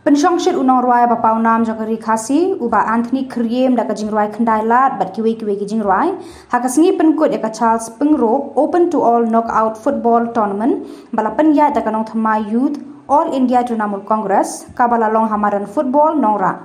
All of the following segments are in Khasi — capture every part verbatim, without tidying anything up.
Pynshongshit u nongrwai ba pawnam jong ka Ri Khasi, u Bah Anthony Kyriem, da ka jingrwai Khyndai Lad bad kiwei kiwei ki jingrwai ha ka sngi pynkut ïa ka Charles Pyngrope Open to All Knockout Football Tournament ba la pynïaid da ka Nongthymmai Youth All India Trinamool Congress, kaba la long ha madan football Nongrah.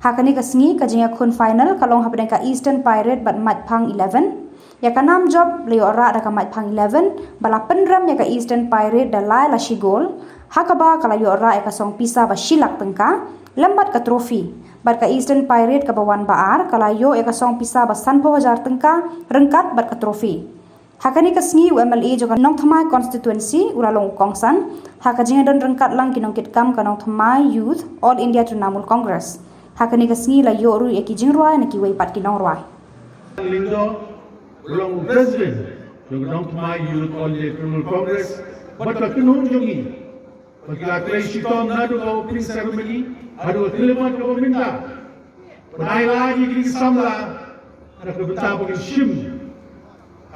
Ha kane ka sngi, ka jingïakhun final ka long hapdeng ka Eastern Pirate bad Maitphang eleven. Ïa ka nam jop la ïoh rah da ka Maitphang eleven ba la pynrem ïa ka Eastern Pirate da lai la shi gol, ha kaba ka la ïoh rah ïa ka song pisa ba shi lak tyngka lem bad ka trophy. Bad ka Eastern Pirate kaba wan ba ar ka la ïoh ïa ka song pisa ba sanphew hajar tyngka ryngkat bad ka trophy. Ha kane ka sngi u M L A jong ka Nongthymmai constituency u la long u kongsan ha ka jingdon ryngkat lang ki nongkitkam ka Nongthymmai Youth All India Trinamool Congress. Ha kane ka sngi la ïoh ruh ïa ki jingrwai na kiwei pat ki nongrwai. Lyngdoh, u long u president jong ka Nongthymmai Youth All India Trinamool Congress, bad ka kynhun jong ngi, bad ki la trei shitom naduh ka opening ceremony haduh ka khyllipmat kaba mynta. Ban ai lad ïa kine ki samla na ka bynta ba kin shim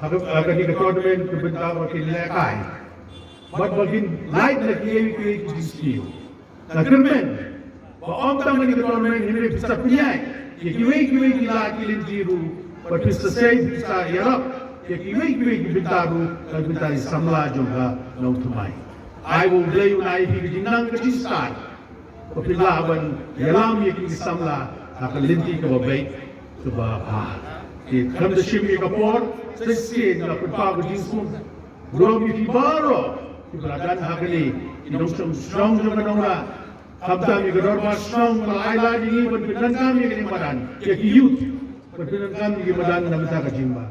ha ka, ha kane ka tournament, ka bynta ba kin lehkai bad ba kin lait na kiwei kiwei ki jingsniew. Nga kyrmen ba ym tang kane ka tournament hynrei phin sa pynïaid ïa kiwei kiwei ki lad ki lynti ruh, bad phin sa sei, phin sa ïarap ïa kiwei kiwei ki bynta ruh, ka bynta ki samla jong ka Nongthymmai. Ai ba U Blei un ai ïa phi ka jingnang ka jingstad ba phin lah ban ïalam ïa ki samla ha ka lynti kaba beit kaba bha. Te khlem da shim ïa ka por, sa shisien nga pynpaw ka jingsngew burom ïa phi baroh kiba la don ha kane, ki nongshong shnong jong ka Nongrah, khamtam ïa ka dorbar shnong ba la ai lad ïa ngi ban pyndonkam ïa kane ka madan, ïa ki youth ban pyndonkam ïa ka madan na ka bynta ka jingbha.